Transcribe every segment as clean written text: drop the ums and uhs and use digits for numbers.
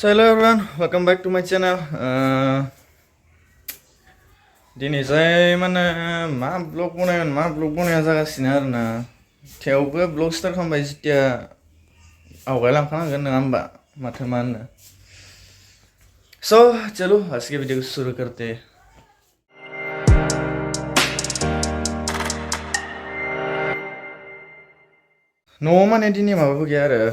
So hello everyone, welcome back to my channel. Dini saya mana vlog बनाया जागासिनो आरोना थेवबो vlog start खालामबाय जितिया आवगायलांखानांगोन नङा होमबा माथो मा होननो So चलो आज के वीडियो को शुरू करते हैं न'आव माने दिनै माबाबो गैया आरो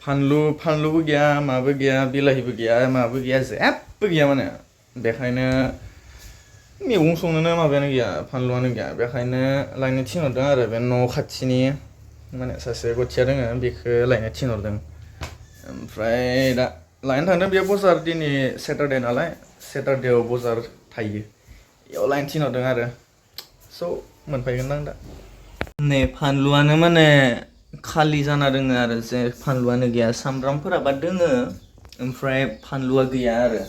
फानलुबो गैया माबो गैया बिलाहिबो गैया माबो गैया जेबो गैया माने बेखायनो मैगं संनोनो माबायानो गैया फानलुआनो गैया बेखायनो लायनो थिनहरदों आरो बे न' खाथिनि माने सासे गथिया दोङो बेखौ लायनो थिनहरदों ओमफ्राय दा लायनो थांदों बे बजार दिनै सेटारडे नालाय सेटारडेआव बजार थायो बेयाव लायनो थिनहरदों आरो स' मोनफैगोनदां दा नै फानलुआनो माने खालि जाना दोङो आरो जे फानलुआनो गैया सामब्रामफोराबा दोङो ओमफ्राय फानलुआ गैया आरो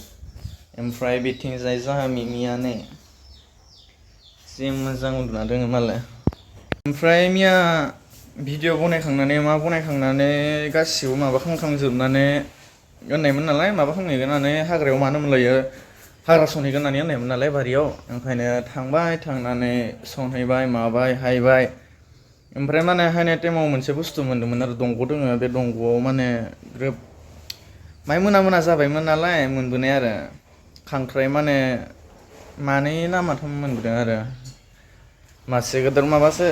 ओमफ्राय बिथिंजाय जाहा मिमिया नै जि मोजां उन्दुना दोङो मालाय ओमफ्राय मिया भिडिअ बनायखांनानै मा बनायखांनानै गासिबो माबा खालामखांजोबनानै होननायमोन नालाय माबा खालामहैगोन होननानै हाग्रायाव मानो मोनलायो हाग्रा संहैगोन होननानै होननायमोन नालाय बारियाव ओंखायनो थांबाय थांनानै संहैबाय माबाय हायबाय ओमफ्राय माने हायनाय टाइमाव मोनसे बुस्थु मोन्दोंमोन आरो दंग' दोङो बे दंग'आव माने ग्रोब माय मोना जाबायमोन नालाय मोनबोनाय आरो खांख्राइ माने मानै ना माथाम मोनबोदों आरो मासे गिदिर माबासो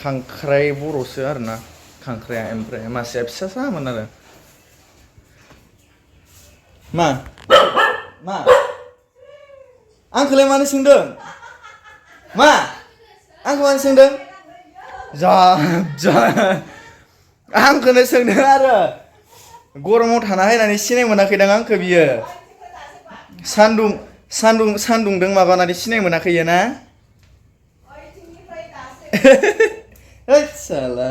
खांख्राइ बर'सो आरोना खांख्राइया ओमफ्राय मासेया फिसासामोन आरो मा आंखौलाय मानो सोंदों मा आंखौ मानो सोंदों आंखौनो सोंदों आरो गरमाव थाना हायनानै सिनाय मोनाखैदां आंखौ बियो सान्दुंदों माबानानै सिनाय मोनाखै ना साला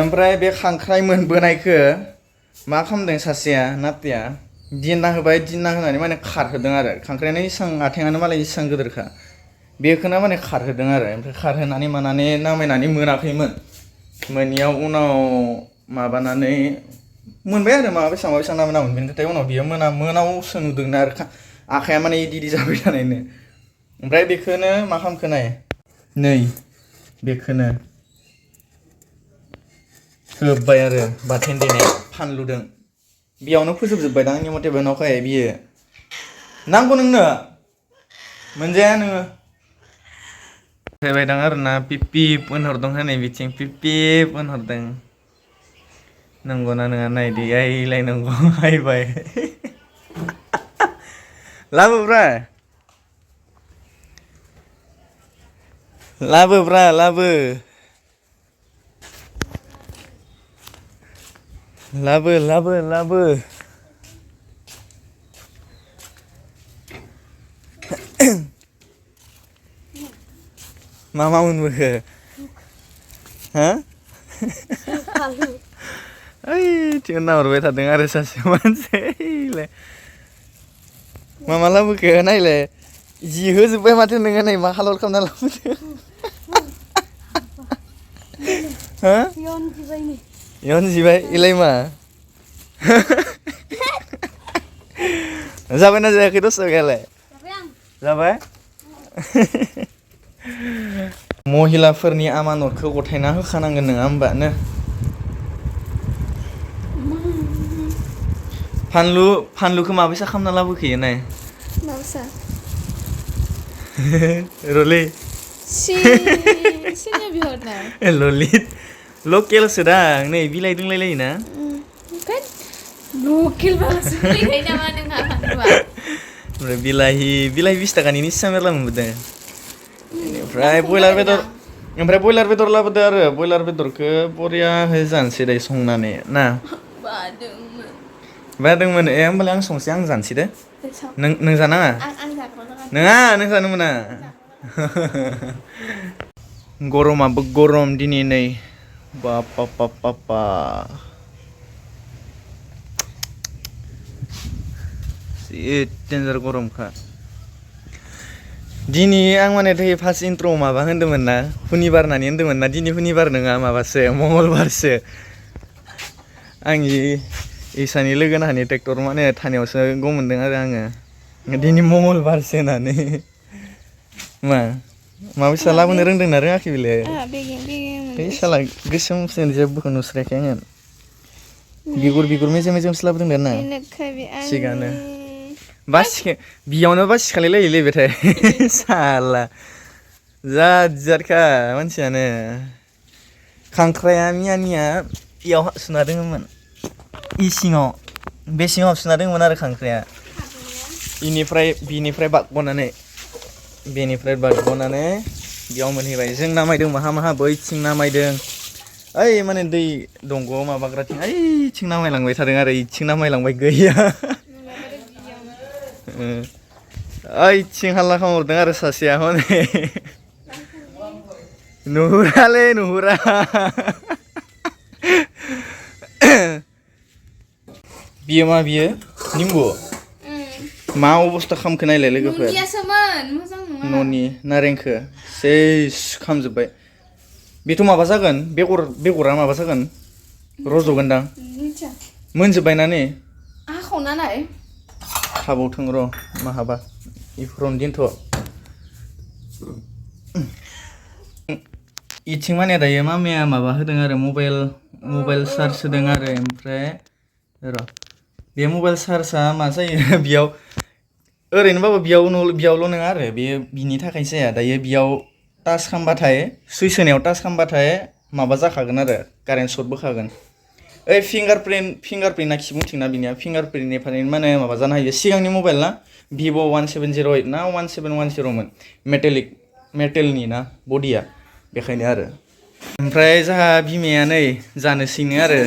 ओमफ्राय बे खांख्राइ मोनबोनायखौ मा खालामदों सासेया नापेया दिना होनानै माने खारहोदों आरो खांख्राइयानो इसां आथेङानो मालाय इसां गिदिरखा बेखौनो माने खारहोदों आरो ओमफ्राय खारहोनानै मानानै नामायनानै मोनाखैमोन मोनियाव उनाव माबानानै मोनबाय आरो माबा बेसेबां नामा मोनबाय उनाव बियो मोनावसो नुदोंना आरो आखाया माने इदि जाबाय थानायनो ओमफ्राय बेखौनो मा खालामखो नाय नै बेखौनो होबाय आरो बाथेन देनाय फानलुदों बेयावनो फोजोबजोब्बायदां आंनि मथे नखाय बियो नांगौ नोंनो मोनजाया नोङो फैबायदां आरोना पिपिप होनहरदों हनै बिथिं पिपिप होनहरदों नंगौना नङा नायदो आइलाय नंगौ हायबाय लाबोब्रा लाबो मा मोनबोखो हा ओइ थिग नाहरबाय थादों आरो सासे मानसिलाय मा लाबोखो नायलाय जि होजोब्बाय माथो नोङो नै मा हालर खालामना लाबोदों हा इयावनो जिबाय इलाय मा जाबायना जायाखै दस्रायालाय जाबाय महिलाफोरनि आमानतखौ गथायना होखानांगोन नङा होमबा नो फानलुखौ माबायसा खालामना लाबोखैयो नाय माबायसा रले ललित लकेलसो दां नै बिलाइ दोंलायलायोना लकेल बालासो फैखायो नामा नोंहा फानलुआ ओमफ्राय बिलाहि 20 थाखानि इसेबां मेरला मोनबोदों ओमफ्राय बयलार बेदर लाबोदो आरो बयलार बेदरखौ बरियाहै जानोसै दाय संनानै ना बादोंमोन होमबालाय आं संसै आं जानोसै दे नों जानाङा नङा नों जानो मोना गरमाबो गरम दिनै नै बापा जि डेन्जार गरमखा दिनै आं माने दायो फार्स्ट इन्ट्र' माबा होन्दोंमोन ना हुनिबार होननानै होन्दोंमोन ना दिनै हुनिबार नङा माबासो मंगलबारसो आंनि इसानि लोगो नाहानि ट्रेक्टर माने थानायावसो गम मोनदों आरो आङो दिनै मंगलबारसो होननानै माबा साला लाबोनो रोंदोंना रोङाखै बेलाय बै साला गोसोमसो जेबोखौ नुस्रायाखै आङो बिगुर मेजेम मेजेमसो लाबोदों दाना थिगानो बासिखो बियावनो बासिखालाय लायोलै बेथाय साला जादखा मानसियानो खांख्राया मिया इयाव हाबसोना दोङोमोन इसिङाव बे सिङाव हाबसोना दोङोमोन आरो खांख्राया बिनिफ्राय बारग'नानै बेयाव मोनहैबाय जों नामायदों माहा बैथिं नामायदों ओइ माने दै दंग'आव माबाग्राथिं ओइथिं नामायलांबाय थादों आरो इथिं नामायलांबाय गैया ओइथिं हाल्ला खालामहरदों आरो सासेया हनै नुहुरा बियो निम्बु मा अबस्था खामखो नायलाय लोगोफोर न'नि नारेंखो सेस खामजोब्बाय बेथ' माबा जागोन बेगरा माबा जागोन रज'गोनदां मोनजोब्बायना नै थाबावथों र' माहाबा इफोरावनो दोनथ' इथिं माने दायो मामाया माबा होदों आरो मबाइल चार्ज होदों आरो ओमफ्राय र' बे मबाइल चार्जआ मा जायो बेयाव ओरैनोबाबो बेयावल' नङा आरो बेयो बिनि थाखायसो जाया दायो बेयाव टाच खालामबाथाय सुइस होनायाव टाच खालामबाथाय माबा जाखागोन आरो कारेन्ट सर्ट बोखागोन ओइ फिंगारप्रिन्टआ खिबुंथिंना बिनिया फिंगारप्रिन्टनिफ्राय माने माबा जानो हायो सिगांनि मबाइल ना भिभ' 1708 ना 1710 मोन मेटेलनि ना बडिया बेखायनो आरो ओमफ्राय जोंहा बिमाया नै जानोसैनो आरो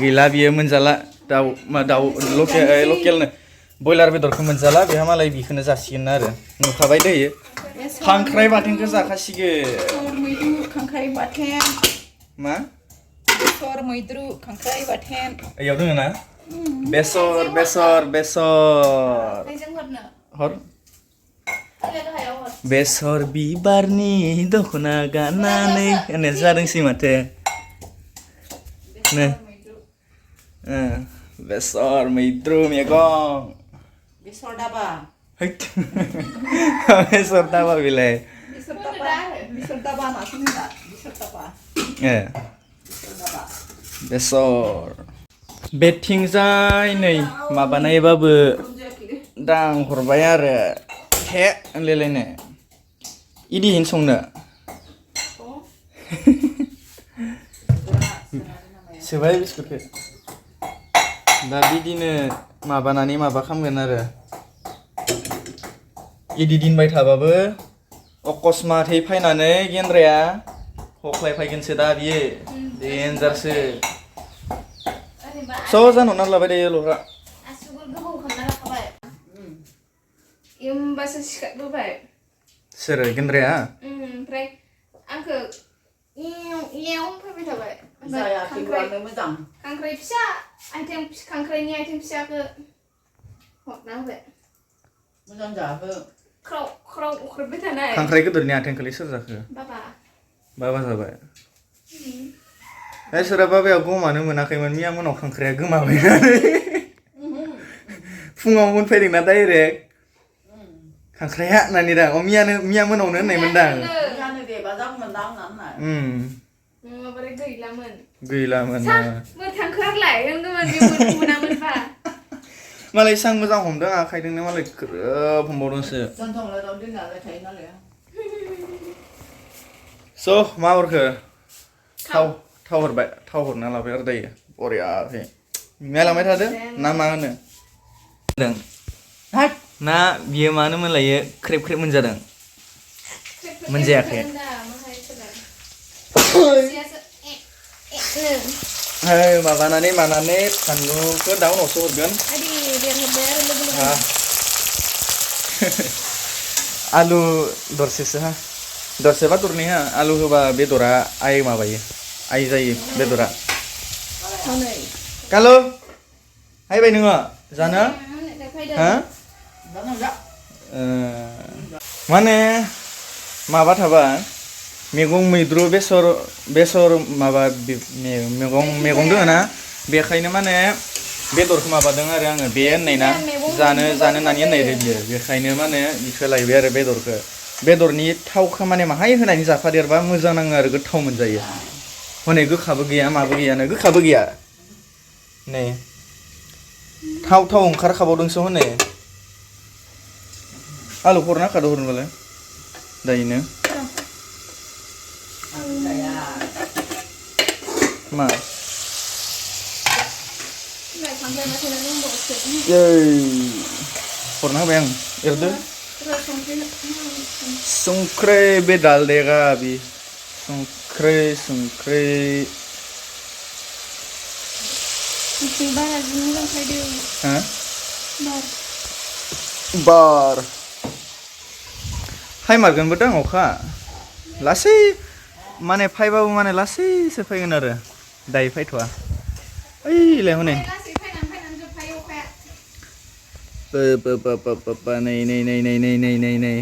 गैला बियो मोनजाला दाउ लकेलनो बयलार बेदरखौ मोनजाला बेहा मालाय बेखौनो जासिगोन आरो नुखाबाय दैयो खांख्राइ बाथोनखौ जाखासिगोन खांख्राइ बाथोन मा बेसर mwidru khangkhrai bathen इयाव दोङो ना बेसर हर बेसर बिबारनि दख'ना गाननानै होननाय जादोंसै माथो बेसर मैद्रु मैगं बेसर दाबा बेसर दाबा बेलाय बेसर दाबा नासो होना बेसर दाबा बेसर बेथिंजाय नै माबानायबाबो दां हरबाय आरो हे होनलायलायनो इदिहैनो संनो सोबाय बिस्कुटखौ दा बिदिनो माबानानै माबा खालामगोन आरो इदि दिनबाय थाबाबो अकस्मातै फैनानै गेन्द्राया हख्लायफैगोनसो दा बियो देन्जारसो स' जानो लाबाय दायो ल'रा होमबासो सिखारबोबाय सोर गेन्द्राया ओमफ्राय आंखौ इयाव फैबाय थाबाय जायाखैब्लानो मोजां खांख्राइ फिसा खांख्राइनि आइथिं फिसाखौ हरना होबाय मोजां जाहो ख्राव ख्राव अख्रेबबाय थानाय खांख्राइ गिदिरनि आथिंखौलाय सोर जाखो बाबा जाबाय सोरा बाबाया गमानो मोनाखैमोन मैया मोनाव खांख्राइया गोमाबायनानै फुङाव मोनफैदोंना डाइरेक्ट खांख्राइया होननानै दा मैया मोनावनो होननायमोन दां गैलामोन मालाय सां मोजां हमदों आखाइजोंनो मालाय ग्रोब हमबावदोंसो स' मा हरखो थाव हरबाय थाव हरना लाबाय आरो दायो बरियाहै मेलांबाय थादो ना मा होनो ना बियो मानो मोनलायो ख्रेब मोनजादों मोनजायाखै माबानानै फानलुखौ दा उनावसो हरगोन आलु दरसेसो दरसेबा दरनै आलु होबा बेदरा आइ जायो बेदरा कालु हायबाय नोङो जानो माने माबा थाबा मैद्रु बेसर माबा मैगं दङ ना बेखायनो माने बेदरखौ माबादों आरो आङो बे होननाय ना जानो होननानै होननाय बियो बेखायनो माने बिखौ लायबाय आरो बेदरनि थावखौ माने माहाय होनानै जाफादेरबा मोजां नाङो आरो गोथाव मोनजायो हनै गोखाबो गैया माबो गैयानो गोखाबो गैया नै थाव ओंखारखाबावदोंसो हनै आलु हरना खादो हरनोबालाय दायोनो मा हरना होबाय आं एरदो संख्रै बे दालदेगा बि संख्रै बार फायमारगोनबो दां अखा लासै माने फायबाबो माने लासैसो फैगोन आरो दायो फायथ'आ ओइलाय हनै नै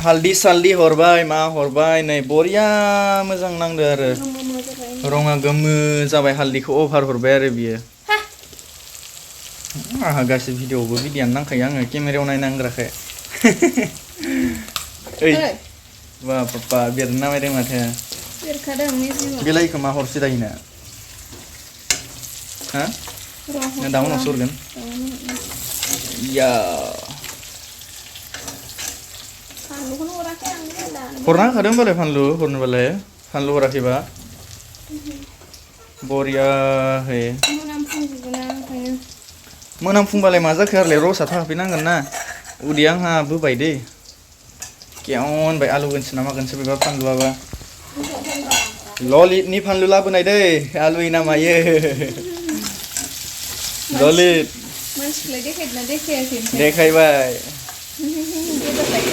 हालदि सालदि हरबाय मा हरबाय नै बरिया मोजां नांदो आरो रङा गोमो जाबाय हालदिखौ अभार हरबाय आरो बियो आहा गासै भिडिअ'आवबो बिदियानो नांखायो आङो केमेरायाव नायनांग्राखाय ओइ बा पापा बेरनो नामायदों माथो बेलायखौ मा हरसै दायोना हा दा उनावसो हरगोन या हरना होखादों होनबालाय हरनोबालाय फानलु हराखैबा बरियाहै मोनामफुंबालाय मा जाखो आरोलाय रसा थाफैनांगोन ना उदैया आंहा बोबाय दै केव होनबाय आलु गोनसो ना मागोनसो बेबा फानलुआबा ललितनि फानलु लाबोनाय दै आलुनि नामायो ललित देखायबाय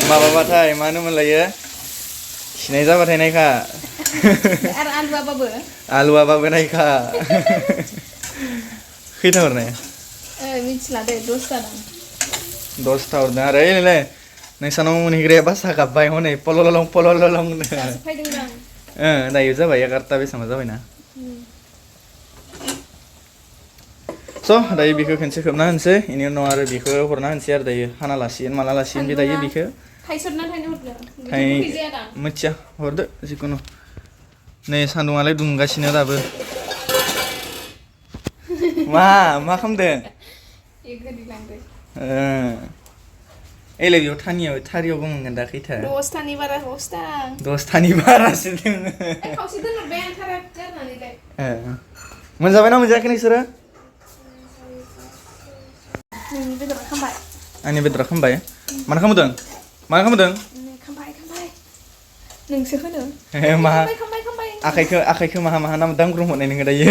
माबाबाथाय मा होनोमोनलायो खिनाय जाबाथाय नायखा आलुआबाबो नायखा खैथा हरनाय मिथिला दे 10ता हरदों आरो ओइ नोंसानाव मोनहैग्राया बासा गाबबाय हनै पल'लं दायो जाबाय 11ता बेसेबां जाबायना स' दायो बेखौ खनसे खोबना होनोसै बेनि उनाव आरो बेखौ हरना होनोसै आरो दायो हाना लासिगोन माला लासिगोन बे दायो बेखौ मिथिया हरदो जिखुनु नै सान्दुङालाय दुंगासिनो दाबो मा खालामदों एलाय बेयाव थारियावबो मोनगोन दा खैथा 10तानि बारा 10तानि बारासो दङ मोनजाबायना मोनजायाखै नोंसोरो आंनि बेदरा खामबाय मानो खालामदों नोंसो होनो मा आखाइखौ माहा नाम दांग्रुम हरनाय नोङो दायो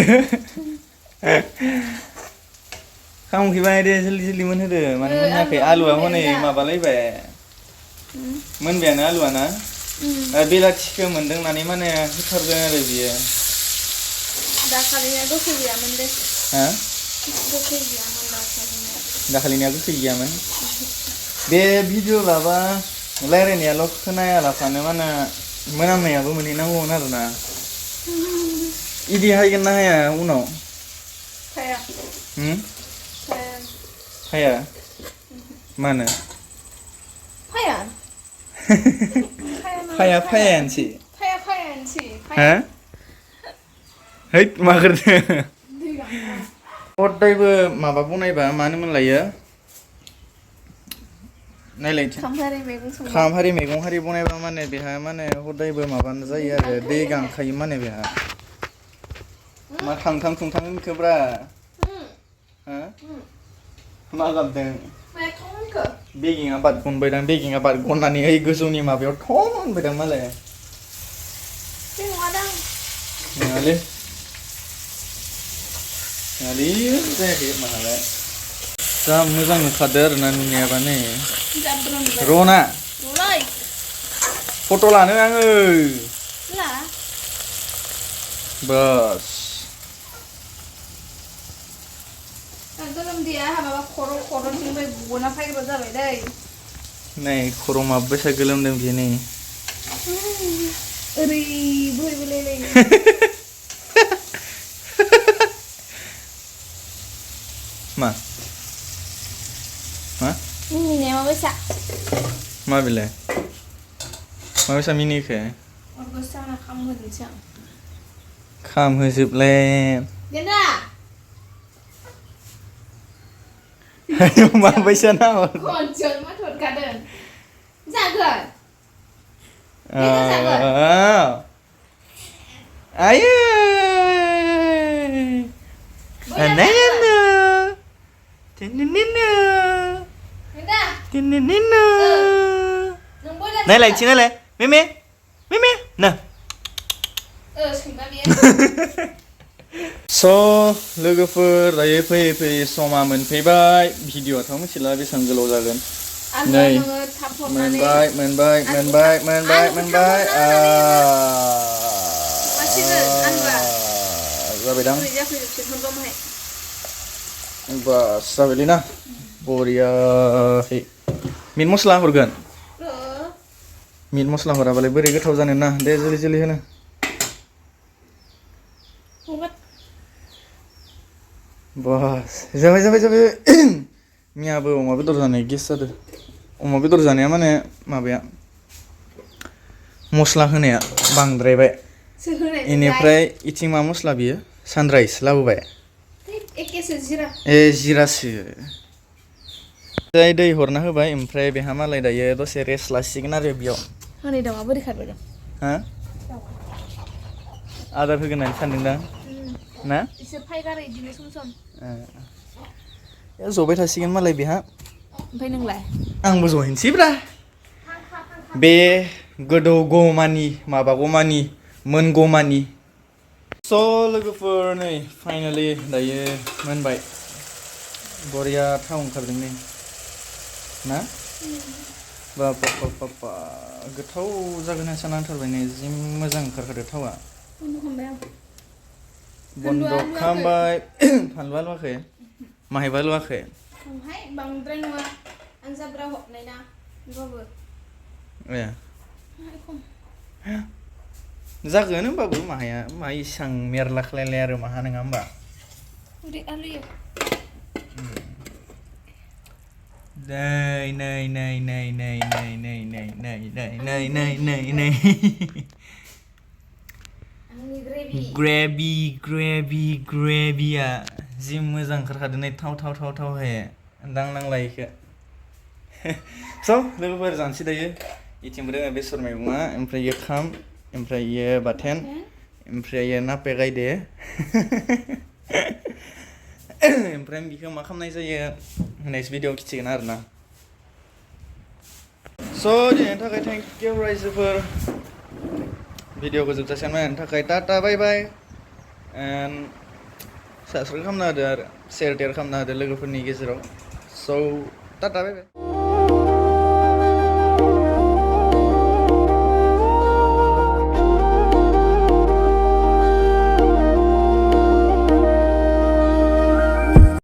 खामखैबाय दे जल्दि मोनहोदो मानो मोनाखै आलुआ हनै माबालायबाय मोनबायानो आलुआ ना बेलाथिखौ मोनदों होननानै माने होथारदों आरो बियो दाखालिनिया गोखै गैयामोन बे भिडिअ' लाबा रायज्लायनायाल' खोनायालाफानो माने मोनामनायाबो मोनहैनांगौमोन आरोना इदि हायगोन ना हाया उनाव हाया मानो फायानोसै हा हैद मा करदो हदायबो माबा बनायबा मा होनोमोनलायो नायलाय खामहारि मैगं हारि बनायबा माने बेहा माने हदायबो माबानो जायो आरो दै गांखायो माने बेहा मा थांथां होनखोब्रा मा गाबदों बेगिंआ बारगनबायदां बेगिंआ बारगननानै ओइ गोजौनि माबायाव थं होनबायदां मालाय नङालै जायाखै मालाय जा मोजां नुखादो आरोना नुनायाबा नै रना फट' लानो आङो बास नै खर' माबैसा गोलोमदों बियो नै ओरै बोहैबोलायलाय मा मा मिनिनाया माबायसा मा बेलाय माबायसा मिनिखो अरगोसो आंना खामहोदोंसो आं खामहोजोबले देना माबायसा नाहर खनजों मा थरखादों जागोन आयै anayana tinninna tinninna này lại chị này lại mẹ mẹ mẹ mẹ nè सैमा बेयो so लोगोफोर दायो फैयै फैयै समा मोनफैबाय भिडिअ'आथ' मिथिला बेसेबां गोलाव जागोन नै मोनबाय मोनबाय मोनबाय मोनबाय मोनबाय जाबायदां बास जाबायलै ना बरियाहै मिट मस्ला हरगोन मिट मस्ला हराबालाय बोरै गोथाव जानो ना दे जलि जलि होनो बास जाबाय जाबाय जाबाय मियाबो अमा बेदर जानाय गेस जादों अमा बेदर जानाया माने माबाया मस्ला होनाया बांद्रायबाय इनिफ्राय इथिं मा मस्ला बियो सानराइस लाबोबाय ए जिरासो दै हरना होबाय ओमफ्राय बेहा मालाय दायो दसे रेस्ट लासिगोन आरो बेयाव हनै दाउआ बोरै खारबाय दं हा आदार होगोन होननानै सानदोंदां ना इसोर फायगारो इदिनो सम सम जबाय थासिगोन मालाय बेहा ओमफ्राय नोंलाय आंबो जहैनोसैब्रा बे गोदौगौमानि माबागौमानि मोनगौमानि स' लोगोफोर नै फाइनालि दायो मोनबाय बरिया थाव ओंखारदों नै ना बाबा गोथाव जागोन होनना नांथारबाय नै जि मोजां ओंखारखादो थावा बन्द' खालामबाय फानलुआ लुवाखै माहायबा लुवाखै बांद्राय नङा आं जाब्रा हरनाय ना होमबाबो ए जागोन होमबाबो माहाया मा इसां मेरला खालायलाय आरो माहा नङा होमबा नै नै नै नै नै नै नै नै नै नै नै नै नै नै ग्रेभि ग्रेभि ग्रेभिया जि मोजां ओंखारखादों नै थाव थाव थाव थाव हे दांनांलाय इखो स' लोगोफोर जानोसै दायो इथिंबो दङ बेसर मैगङा ओमफ्राय इयो खाम ओमफ्राय इयो बाथेन ओमफ्राय इयो नापेया गायदे ओमफ्राय बिखौ मा खालामनाय जायो नेक्स्ट भिडिअ'आव खिथिगोन आरोना स' दिनैनि थाखाय थेंक इउ रायजोफोर भिडिअ'खौ जोबजासिम नायनायनि थाखाय tata bye bye and subscribe खालामना होदो आरो शेयार खालामना होदो लोगोफोरनि गेजेराव स' टाटा बाय बाय